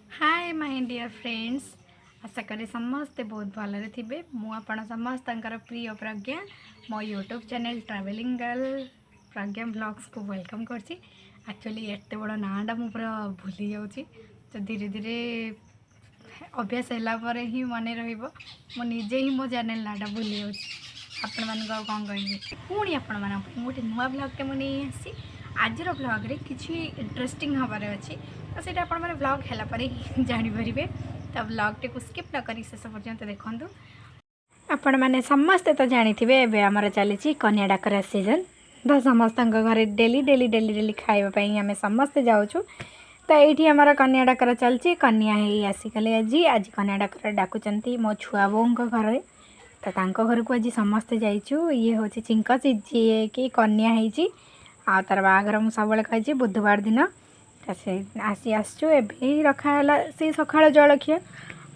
ହାଏ ମାଇ deer friends, ଆଶା କରେ ସମସ୍ତେ ବହୁତ ଭଲରେ ଥିବେ। ମୁଁ ଆପଣ ସମସ୍ତଙ୍କର ପ୍ରିୟ ପ୍ରଜ୍ଞା, ମୋ YouTube channel travelling girl Pragya ବ୍ଲଗ୍ସକୁ welcome କରୁଛି। ଆକ୍ଚୁଆଲି ଏତେ ବଡ଼ ନାଁଟା ମୁଁ ପୁରା ଭୁଲି ଯାଉଛି, ତ ଧୀରେ ଧୀରେ ଅଭ୍ୟାସ ହେଲା ପରେ ହିଁ ମନେ ରହିବ। ମୁଁ ନିଜେ ହିଁ ମୋ ଚ୍ୟାନେଲ୍ ନାଁଟା ଭୁଲି ଯାଉଛି, ଆପଣମାନଙ୍କୁ ଆଉ କ'ଣ କହିବି? ପୁଣି ଆପଣମାନଙ୍କ ପାଇଁ ଗୋଟେ ନୂଆ ବ୍ଲଗ୍ଟେ ମୁଁ ନେଇ ଆସିଛି। ଆଜିର ବ୍ଲଗ୍ରେ କିଛି ଇଣ୍ଟରେଷ୍ଟିଂ ହେବାର ଅଛି, ତ ସେଇଟା ଆପଣମାନେ ବ୍ଲଗ୍ ହେଲା ପରେ ହିଁ ଜାଣିପାରିବେ। ତ ବ୍ଲଗ୍ଟିକୁ ସ୍କିପ୍ ନ କରି ଶେଷ ପର୍ଯ୍ୟନ୍ତ ଦେଖନ୍ତୁ। ଆପଣମାନେ ସମସ୍ତେ ତ ଜାଣିଥିବେ, ଏବେ ଆମର ଚାଲିଛି କନ୍ୟା ଡାକରା ସିଜନ୍। ତ ସମସ୍ତଙ୍କ ଘରେ ଡେଲି ଡେଲି ଡେଲି ଡେଲି ଖାଇବା ପାଇଁ ଆମେ ସମସ୍ତେ ଯାଉଛୁ। ତ ଏଇଠି ଆମର କନ୍ୟା ଡାକରା ଚାଲିଛି। କନ୍ୟା ହେଇ ଆସିଗଲେ ଆଜି। ଆଜି କନ୍ୟା ଡାକରା ଡାକୁଛନ୍ତି ମୋ ଛୁଆ ବୋଉଙ୍କ ଘରେ। ତ ତାଙ୍କ ଘରକୁ ଆଜି ସମସ୍ତେ ଯାଇଛୁ। ଇଏ ହେଉଛି ଚିଙ୍କ, ଯିଏ କି କନ୍ୟା ହେଇଛି ଆଉ ତାର ବାହାଘର ମୁଁ ସବୁବେଳେ କହିଛି ବୁଧବାର ଦିନ। ତ ସେ ଆସିଛୁ। ଏବେ ହିଁ ରଖା ହେଲା ସେଇ ସକାଳ ଜଳଖିଆ।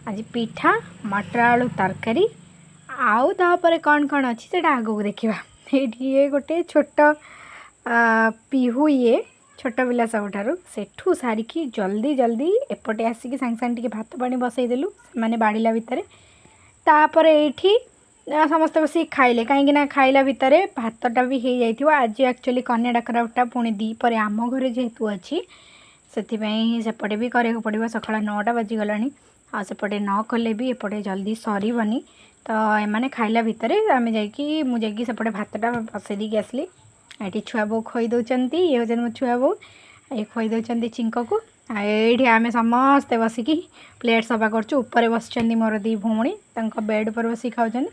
ଆଜି ପିଠା, ମଟର ଆଳୁ ତରକାରୀ ଆଉ ତାପରେ କ'ଣ କ'ଣ ଅଛି, ସେଇଟା ଆଗକୁ ଦେଖିବା। ଏଇଠି ଇଏ ଗୋଟେ ଛୋଟ ପିହୁ, ଇଏ ଛୋଟ ପିଲା ସବୁଠାରୁ। ସେଠୁ ସାରିକି ଜଲ୍ଦି ଜଲ୍ଦି ଏପଟେ ଆସିକି ସାଙ୍ଗେ ସାଙ୍ଗେ ଟିକେ ଭାତ ପାଣି ବସେଇଦେଲୁ ସେମାନେ ବାଢ଼ିଲା ଭିତରେ। ତାପରେ ଏଇଠି ସମସ୍ତେ ବସିକି ଖାଇଲେ, କାହିଁକି ନା ଖାଇଲା ଭିତରେ ଭାତଟା ବି ହେଇଯାଇଥିବ। ଆଜି ଆକ୍ଚୁଆଲି କନ୍ୟା ଡାକରାଟା ପୁଣି ଦ୍ୱିପହରେ ଆମ ଘରେ ଯେହେତୁ ଅଛି, ସେଥିପାଇଁ ସେପଟେ ବି କରିବାକୁ ପଡ଼ିବ। ସକାଳ 9ଟା ବାଜିଗଲାଣି ଆଉ ସେପଟେ ନ କଲେ ବି ଏପଟେ ଜଲ୍ଦି ସରିବନି। ତ ଏମାନେ ଖାଇଲା ଭିତରେ ଆମେ ଯାଇକି, ମୁଁ ଯାଇକି ସେପଟେ ଭାତଟା ବସେଇ ଦେଇକି ଆସିଲି। ଏଠି ଛୁଆ ବୋଉ ଖୋଇ ଦେଉଛନ୍ତି। ଇଏ ହେଉଛନ୍ତି ମୋ ଛୁଆ ବୋଉ, ଇଏ ଖୋଇ ଦେଉଛନ୍ତି ଚିଙ୍କକୁ। ଆଉ ଏଇଠି ଆମେ ସମସ୍ତେ ବସିକି ପ୍ଲେଟ୍ ସଫା କରୁଛୁ। ଉପରେ ବସିଛନ୍ତି ମୋର ଦୁଇ ଭଉଣୀ, ତାଙ୍କ ବେଡ଼୍ ଉପରେ ବସିକି ଖାଉଛନ୍ତି।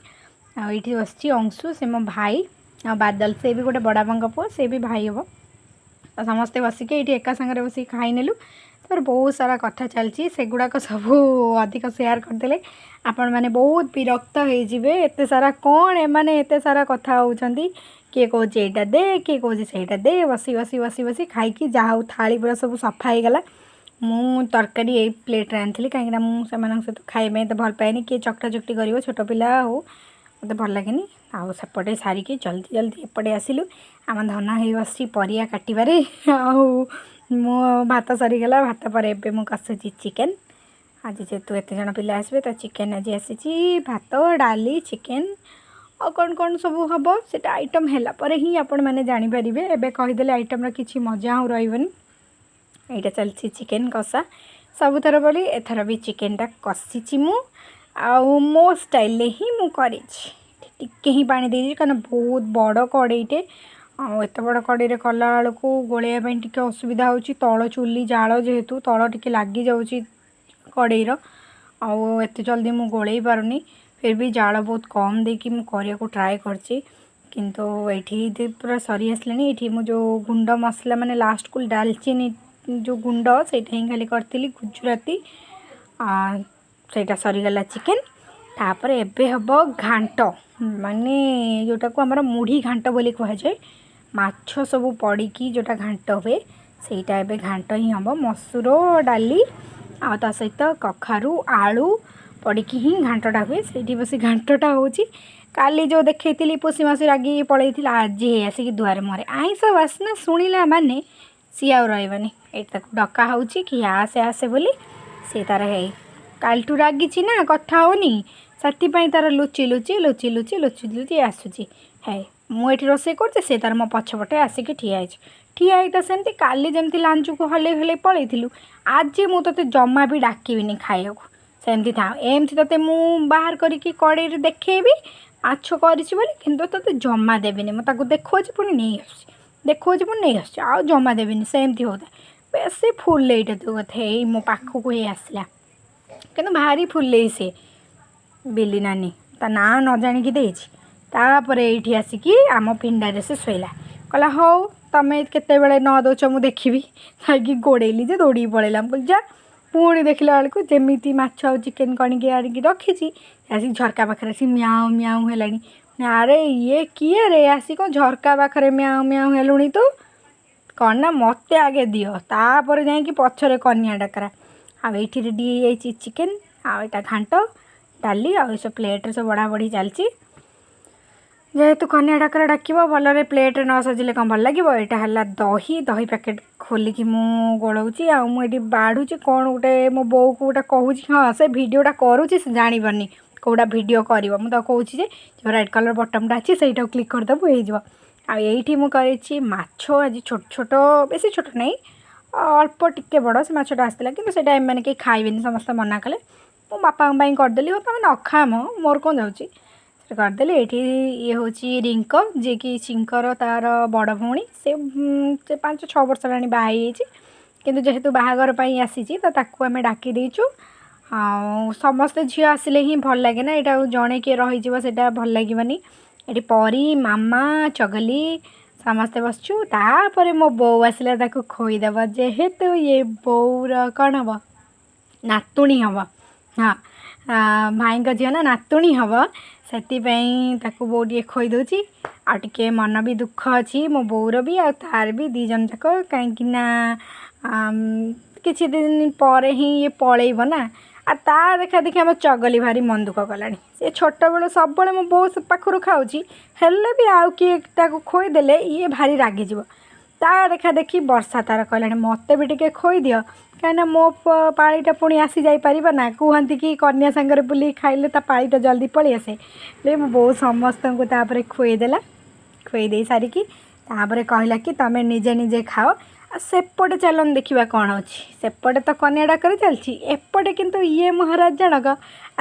ଆଉ ଏଇଠି ବସିଛି ଅଂଶୁ, ସେ ମୋ ଭାଇ, ଆଉ ବାଦଲ, ସେ ବି ଗୋଟେ ବଡ଼ବାପାଙ୍କ ପୁଅ, ସେ ବି ଭାଇ ହେବ। ତ ସମସ୍ତେ ବସିକି ଏଇଠି ଏକା ସାଙ୍ଗରେ ବସିକି ଖାଇନେଲୁ। ତାପରେ ବହୁତ ସାରା କଥା ଚାଲିଛି, ସେଗୁଡ଼ାକ ସବୁ ଅଧିକ ସେୟାର କରିଦେଲେ ଆପଣମାନେ ବହୁତ ବିରକ୍ତ ହେଇଯିବେ। ଏତେ ସାରା କ'ଣ ଏମାନେ ଏତେ ସାରା କଥା ହେଉଛନ୍ତି? କିଏ କହୁଛି ଏଇଟା ଦେ, କିଏ କହୁଛି ସେଇଟା ଦେ। ବସି ବସି ବସି ବସି ଖାଇକି ଯାହା ହଉ ଥାଳି ପୁରା ସବୁ ସଫା ହେଇଗଲା। ମୁଁ ତରକାରୀ ଏଇ ପ୍ଲେଟ୍ରେ ଆଣିଥିଲି, କାହିଁକିନା ମୁଁ ସେମାନଙ୍କ ସହିତ ଖାଇବା ପାଇଁ ଏତେ ଭଲ ପାଏନି। କିଏ ଚକଟା ଚକଟି କରିବ, ଛୋଟ ପିଲା ହଉ, ମୋତେ ଭଲ ଲାଗେନି। ଆଉ ସେପଟେ ସାରିକି ଜଲ୍ଦି ଜଲ୍ଦି ଏପଟେ ଆସିଲୁ। ଆମ ଧନ ହେଇ ବସିଛି ପରିବା କାଟିବାରେ ଆଉ ମୋ ଭାତ ସରିଗଲା। ଭାତ ପରେ ଏବେ ମୁଁ କଷୁଛି ଚିକେନ୍। ଆଜି ଯେହେତୁ ଏତେ ଜଣ ପିଲା ଆସିବେ, ତ ଚିକେନ୍ ଆଜି ଆସିଛି। ଭାତ, ଡାଲି, ଚିକେନ୍ ଆଉ କ'ଣ କ'ଣ ସବୁ ହେବ, ସେଇଟା ଆଇଟମ୍ ହେଲା ପରେ ହିଁ ଆପଣମାନେ ଜାଣିପାରିବେ। ଏବେ କହିଦେଲେ ଆଇଟମ୍ର କିଛି ମଜା ଆଉ ରହିବନି। ଏଇଟା ଚାଲିଛି ଚିକେନ୍ କଷା। ସବୁଥର ଭଳି ଏଥର ବି ଚିକେନ୍ଟା କଷିଛି ମୁଁ ଆଉ ମୋ ଷ୍ଟାଇଲ୍ରେ ହିଁ ମୁଁ କରିଛି। ଟିକେ ହିଁ ପାଣି ଦେଇଛି, କାରଣ ବହୁତ ବଡ଼ କଡ଼େଇଟେ ଆଉ ଏତେ ବଡ଼ କଡ଼େଇରେ କଲାବେଳକୁ ଗୋଳେଇବା ପାଇଁ ଟିକେ ଅସୁବିଧା ହେଉଛି। ତଳ ଚୁଲି ଜାଳ ଯେହେତୁ, ତଳ ଟିକେ ଲାଗିଯାଉଛି କଡ଼େଇର ଆଉ ଏତେ ଜଲ୍ଦି ମୁଁ ଗୋଳେଇ ପାରୁନି। ଫିର୍ ବି ଜାଳ ବହୁତ କମ୍ ଦେଇକି ମୁଁ କରିବାକୁ ଟ୍ରାଏ କରିଛି। କିନ୍ତୁ ଏଇଠି ପୁରା ସରି ଆସିଲାଣି। ଏଇଠି ମୁଁ ଯେଉଁ ଗୁଣ୍ଡ ମସଲା, ମାନେ ଲାଷ୍ଟକୁ ଡାଲଚିନି ଯେଉଁ ଗୁଣ୍ଡ, ସେଇଟା ହିଁ ଖାଲି କରିଥିଲି, ଗୁଜୁରାତି, ସେଇଟା ସରିଗଲା ଚିକେନ୍। ତାପରେ ଏବେ ହେବ ଘାଣ୍ଟ, ମାନେ ଯେଉଁଟାକୁ ଆମର ମୁଢ଼ି ଘାଣ୍ଟ ବୋଲି କୁହାଯାଏ। ମାଛ ସବୁ ପଡ଼ିକି ଯେଉଁଟା ଘାଣ୍ଟ ହୁଏ, ସେଇଟା ଏବେ ଘାଣ୍ଟ ହିଁ ହେବ। ମସୁର ଡାଲି ଆଉ ତା ସହିତ କଖାରୁ ଆଳୁ ପଡ଼ିକି ହିଁ ଘାଣ୍ଟଟା ହୁଏ। ସେଇଠି ବସି ଘାଣ୍ଟଟା ହେଉଛି। କାଲି ଯେଉଁ ଦେଖେଇଥିଲି, ପୁଷି ମାସୀ ରାଗିକି ପଳେଇଥିଲା, ଆଜି ହେଇ ଆସିକି ଦୁଆରେ ମୁହଁରେ। ଆଇଁଷ ବାସ୍ନା ଶୁଣିଲା ମାନେ ସିଏ ଆଉ ରହିବନି। ଏଇଠି ତାକୁ ଡକା ହେଉଛି କି ଆସେ ଆସେ ବୋଲି। ସିଏ ତାର ହେଇ କାଲିଠୁ ରାଗିଛି ନା, କଥା ହେଉନି, ସେଥିପାଇଁ ତାର ଲୁଚି ଲୁଚି ଲୁଚି ଲୁଚି ଲୁଚି ଲୁଚି ଆସୁଛି। ହେ, ମୁଁ ଏଠି ରୋଷେଇ କରୁଛି, ସେ ତାର ମୋ ପଛପଟେ ଆସିକି ଠିଆ ହେଇଛି। ଠିଆ ହେଇ ତ ସେମିତି କାଲି ଯେମିତି ଲାଞ୍ଜକୁ ହଲେଇ ହଲେଇ ପଳେଇଥିଲୁ, ଆଜି ମୁଁ ତୋତେ ଜମା ବି ଡାକିବିନି ଖାଇବାକୁ। ସେମିତି ଥା, ଏମିତି ତୋତେ ମୁଁ ବାହାର କରିକି କଡ଼େଇରେ ଦେଖେଇବି ମାଛ କରିଛି ବୋଲି, କିନ୍ତୁ ତୋତେ ଜମା ଦେବିନି। ମୁଁ ତାକୁ ଦେଖାଉଛି, ପୁଣି ନେଇ ଆସୁଛି, ଦେଖାଉଛି, ପୁଣି ନେଇ ଆସୁଛି, ଆଉ ଜମା ଦେବିନି। ସେମିତି ହେଉଥାଏ। ବେଶୀ ଫୁଲେଇଟା ତୁ କଥା, ଏଇ ମୋ ପାଖକୁ ହେଇ ଆସିଲା, କିନ୍ତୁ ଭାରି ଫୁଲେଇ ସେ ବିଲି ନାନୀ, ତା ନାଁ ନ ଜାଣିକି ଦେଇଛି। ତାପରେ ଏଇଠି ଆସିକି ଆମ ପିଣ୍ଡାରେ ସେ ଶୋଇଲା। କହିଲା, ହଉ, ତମେ କେତେବେଳେ ନ ଦେଉଛ ମୁଁ ଦେଖିବି। ଯାଇକି ଗୋଡ଼େଇଲି ଯେ ଦୌଡ଼ିକି ପଳେଇଲା। ମୁଁ କହିଲି, ଯା। ପୁଣି ଦେଖିଲା ବେଳକୁ ଯେମିତି ମାଛ ଆଉ ଚିକେନ୍ କଣିକି ଆଣିକି ରଖିଛି, ଆସିକି ଝରକା ପାଖରେ ଆସି ମ୍ୟାଉଁ ମ୍ୟାଉଁ ହେଲାଣି। ଆରେ, ଇଏ କିଏ ରେ, ଆସି କ'ଣ ଝରକା ପାଖରେ ମ୍ୟାଉଁ ମ୍ୟାଉଁ ହେଲୁଣି ତୁ? କ'ଣ ନା ମୋତେ ଆଗେ ଦିଅ, ତାପରେ ଯାଇକି ପଛରେ କନ୍ୟା ଡାକରା। ଆଉ ଏଇଠି ରେଡ଼ି ହେଇଯାଇଛି ଚିକେନ୍ ଆଉ ଏଇଟା ଘାଣ୍ଟ, ଡାଲି ଆଉ ଏସବୁ ପ୍ଲେଟ୍ରେ ସବୁ ବଢ଼ା ବଢ଼ି ଚାଲିଛି। ଯେହେତୁ କନ୍ୟା ଡାକରା ଡାକିବ, ଭଲରେ ପ୍ଲେଟ୍ରେ ନ ସଜିଲେ କ'ଣ ଭଲ ଲାଗିବ? ଏଇଟା ହେଲା ଦହି। ଦହି ପ୍ୟାକେଟ୍ ଖୋଲିକି ମୁଁ ଗୋଳଉଛି ଆଉ ମୁଁ ଏଠି ବାଢ଼ୁଛି କ'ଣ ଗୋଟେ, ମୋ ବୋଉକୁ ଗୋଟେ କହୁଛି। ହଁ, ସେ ଭିଡ଼ିଓଟା କରୁଛି, ସେ ଜାଣିପାରୁନି କେଉଁଟା ଭିଡ଼ିଓ କରିବ। ମୁଁ ତାକୁ କହୁଛି ଯେ ଯେଉଁ ରେଡ଼୍ କଲର୍ ବଟନ୍ଟା ଅଛି, ସେଇଟାକୁ କ୍ଲିକ୍ କରିଦେବୁ, ହେଇଯିବ। ଆଉ ଏଇଠି ମୁଁ କରିଛି ମାଛ ଆଜି, ଛୋଟ ଛୋଟ, ବେଶୀ ଛୋଟ ନାହିଁ, ଅଳ୍ପ ଟିକେ ବଡ଼ ସେ ମାଛଟା ଆସିଥିଲା। କିନ୍ତୁ ସେଇଟା ଏମାନେ କେହି ଖାଇବେନି, ସମସ୍ତେ ମନା କଲେ। ମୁଁ ବାପାଙ୍କ ପାଇଁ କରିଦେଲି। ହଉ, ତମେ ନ ଖା ମ, ମୋର କ'ଣ ଯାଉଛି? ସେ କରିଦେଲି। ଏଇଠି ଇଏ ହେଉଛି ରିଙ୍କ, ଯିଏକି ଚିଙ୍କର ତାର ବଡ଼ ଭଉଣୀ। ସେ 5-6 ବର୍ଷ ହେଲାଣି ବାହା ହେଇଯାଇଛି, କିନ୍ତୁ ଯେହେତୁ ବାହାଘର ପାଇଁ ଆସିଛି, ତ ତାକୁ ଆମେ ଡାକି ଦେଇଛୁ। ଆଉ ସମସ୍ତେ ଝିଅ ଆସିଲେ ହିଁ ଭଲ ଲାଗେ ନା। ଏଇଟା ଆଉ ଜଣେ କିଏ ରହିଯିବ, ସେଇଟା ଭଲ ଲାଗିବନି। ଏଠି ପରି, ମାମା, ଚଗଲି ସମସ୍ତେ ବସିଛୁ। ତାପରେ ମୋ ବୋଉ ଆସିଲା ତାକୁ ଖୋଇଦେବ, ଯେହେତୁ ଇଏ ବୋଉର କ'ଣ ହେବ? ନାତୁଣୀ ହେବ। ହଁ, ଭାଇଙ୍କ ଝିଅ ନା, ନାତୁଣୀ ହେବ। ସେଥିପାଇଁ ତାକୁ ବୋଉ ଟିକେ ଖୋଇ ଦେଉଛି। ଆଉ ଟିକେ ମନ ବି ଦୁଃଖ ଅଛି ମୋ ବୋଉର ବି ଆଉ ତାର ବି, ଦୁଇ ଜଣ ଯାକ, କାହିଁକି ନା କିଛି ଦିନ ପରେ ହିଁ ଇଏ ପଳେଇବ ନା। ଆଉ ତା ଦେଖା ଦେଖି ଆମ ଚଗଲି ଭାରି ମନ ଦୁଃଖ କଲାଣି। ସେ ଛୋଟବେଳୁ ସବୁବେଳେ ମୋ ବୋଉ ପାଖରୁ ଖାଉଛି, ହେଲେ ବି ଆଉ କିଏ ତାକୁ ଖୋଇଦେଲେ ଇଏ ଭାରି ରାଗିଯିବ। ତା ଦେଖା ଦେଖି ବର୍ଷା ତାର କହିଲାଣି, ମୋତେ ବି ଟିକେ ଖୋଇଦିଅ, କାହିଁକିନା ମୋ ପାଳିଟା ପୁଣି ଆସି ଯାଇପାରିବ ନା। କୁହନ୍ତି କି କନ୍ୟା ସାଙ୍ଗରେ ବୁଲିକି ଖାଇଲେ ତା ପାଳିଟା ଜଲ୍ଦି ପଳେଇ ଆସେ। ହେଲେ ମୋ ବୋଉ ସମସ୍ତଙ୍କୁ ତାପରେ ଖୁଏଇଦେଲା। ଖୁଏଇ ଦେଇ ସାରିକି ତାପରେ କହିଲା କି ତମେ ନିଜେ ନିଜେ ଖାଅ। ଆଉ ସେପଟେ ଚାଲନ୍ତୁ, ଦେଖିବା କ'ଣ ଅଛି। ସେପଟେ ତ କନ୍ୟା ଡାକରା ଚାଲିଛି, ଏପଟେ କିନ୍ତୁ ଇଏ ମହାରାଜ ଜଣକ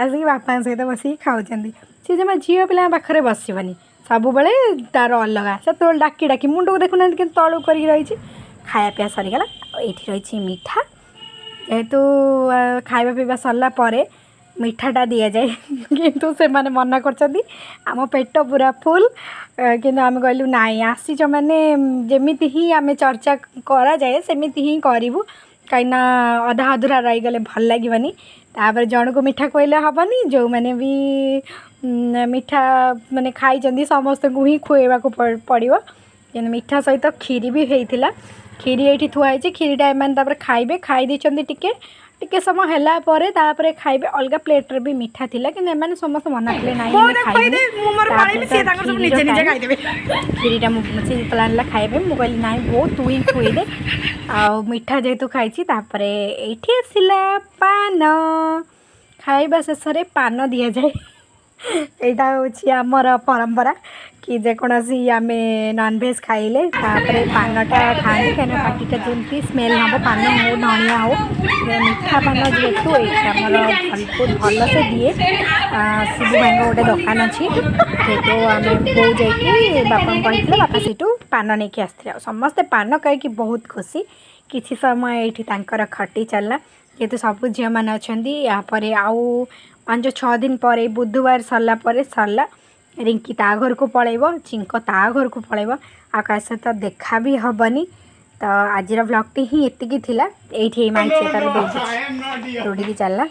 ଆସିକି ବାପାଙ୍କ ସହିତ ବସିକି ଖାଉଛନ୍ତି। ସେ ଜମା ଝିଅ ପିଲାଙ୍କ ପାଖରେ ବସିବନି, ସବୁବେଳେ ତାର ଅଲଗା। ସେତେବେଳେ ଡାକି ଡାକି ମୁଣ୍ଡକୁ ଦେଖୁନାହାନ୍ତି କିନ୍ତୁ ତଳକୁ କରିକି ରହିଛି। ଖାଇବା ପିଇବା ସରିଗଲା। ଆଉ ଏଇଠି ରହିଛି ମିଠା। ଯେହେତୁ ଖାଇବା ପିଇବା ସରିଲା ପରେ ମିଠାଟା ଦିଆଯାଏ, କିନ୍ତୁ ସେମାନେ ମନା କରୁଛନ୍ତି, ଆମ ପେଟ ପୁରା ଫୁଲ୍। କିନ୍ତୁ ଆମେ କହିଲୁ ନାଇଁ, ଆସିଛ ମାନେ ଯେମିତି ହିଁ ଆମେ ଚର୍ଚ୍ଚା କରାଯାଏ ସେମିତି ହିଁ କରିବୁ, କାହିଁକିନା ଅଧା ଅଧୁରା ରହିଗଲେ ଭଲ ଲାଗିବନି। ତାପରେ ଜଣକୁ ମିଠା ଖୁଆଇଲେ ହେବନି, ଯେଉଁମାନେ ବି ମିଠା ମାନେ ଖାଇଛନ୍ତି ସମସ୍ତଙ୍କୁ ହିଁ ଖୁଆଇବାକୁ ପଡ଼ିବ। କିନ୍ତୁ ମିଠା ସହିତ କ୍ଷୀରି ବି ହେଇଥିଲା। କ୍ଷୀରି ଏଇଠି ଥୁଆ ହେଇଛି। କ୍ଷୀରିଟା ଏମାନେ ତାପରେ ଖାଇବେ। ଖାଇ ଦେଇଛନ୍ତି, ଟିକେ ଟିକେ ସମୟ ହେଲା ପରେ ତାପରେ ଖାଇବେ। ଅଲଗା ପ୍ଲେଟ୍ରେ ବି ମିଠା ଥିଲା, କିନ୍ତୁ ଏମାନେ ସମସ୍ତେ ମନା କଲେ, ନାଇଁ ଆମେ ଖାଇବୁନି। ତାପରେ ତ କ୍ଷୀରିର time। କ୍ଷୀରିଟା ମୁଁ, ସେ ଯେତେବେଳେ ଆଣିଲା ଖାଇବା ପାଇଁ, ମୁଁ କହିଲି ନାଇଁ ବୋଉ, ତୁ ହିଁ ଖୁଏଇଦେ। ଆଉ ମିଠା ଯେହେତୁ ଖାଇଛି। ତାପରେ ଏଇଠି ଆସିଲା ପାନ। ଖାଇବା ଶେଷରେ ପାନ ଦିଆଯାଏ, ଏଇଟା ହେଉଛି ଆମର ପରମ୍ପରା କି ଯେକୌଣସି ଆମେ ନନଭେଜ୍ ଖାଇଲେ ତାପରେ ପାନଟା ଖାଆନ୍ତି, କାହିଁକିନା ପାଟିଟା ଯେମିତି ସ୍ମେଲ୍ ହେବ, ପାନ ହଉ ଧଣିଆ ହଉ। ମିଠା ପାନ ଯେହେତୁ ଏଇଠି ଆମର ବହୁତ ଭଲସେ ଦିଏ। ଶିବୁ ଭାଇଙ୍କ ଗୋଟେ ଦୋକାନ ଅଛି। ସେଇଠୁ ଆମେ ବୋଉ ଯାଇକି ବାପାଙ୍କୁ କହିଥିଲେ, ବାପା ସେଇଠୁ ପାନ ନେଇକି ଆସିଥିଲେ। ଆଉ ସମସ୍ତେ ପାନ ଖାଇକି ବହୁତ ଖୁସି। କିଛି ସମୟ ଏଇଠି ତାଙ୍କର ଖଟି ଚାଲିଲା, ଯେହେତୁ ସବୁ ଝିଅମାନେ ଅଛନ୍ତି। ୟାପରେ ଆଉ 5-6 ଦିନ ପରେ, ବୁଧବାର ସରିଲା ପରେ ସରିଲା। ରିଙ୍କି ତା ଘରକୁ ପଳେଇବ, ଚିଙ୍କ ତା ଘରକୁ ପଳେଇବ, ଆଉ କାହା ସହିତ ଦେଖା ବି ହେବନି। ତ ଆଜିର ବ୍ଲଗ୍ଟି ହିଁ ଏତିକି ଥିଲା। ଏଇଠି ଏଇ ମାଇଚି ତାର ଦୌଡ଼ୁଛି, ଦୌଡ଼ିକି ଚାଲିଲା।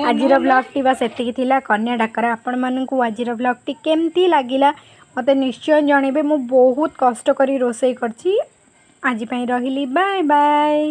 ଆଜିର ବ୍ଲଗ୍ଟି ବାସ୍ ଏତିକି ଥିଲା, କନ୍ୟା ଡାକରା। ଆପଣମାନଙ୍କୁ ଆଜିର ବ୍ଲଗ୍ଟି କେମିତି ଲାଗିଲା ମୋତେ ନିଶ୍ଚୟ ଜଣେଇବେ। ମୁଁ ବହୁତ କଷ୍ଟ କରି ରୋଷେଇ କରିଛି। ଆଜି ପାଇଁ ରହିଲି, ବାଏ ବାଏ।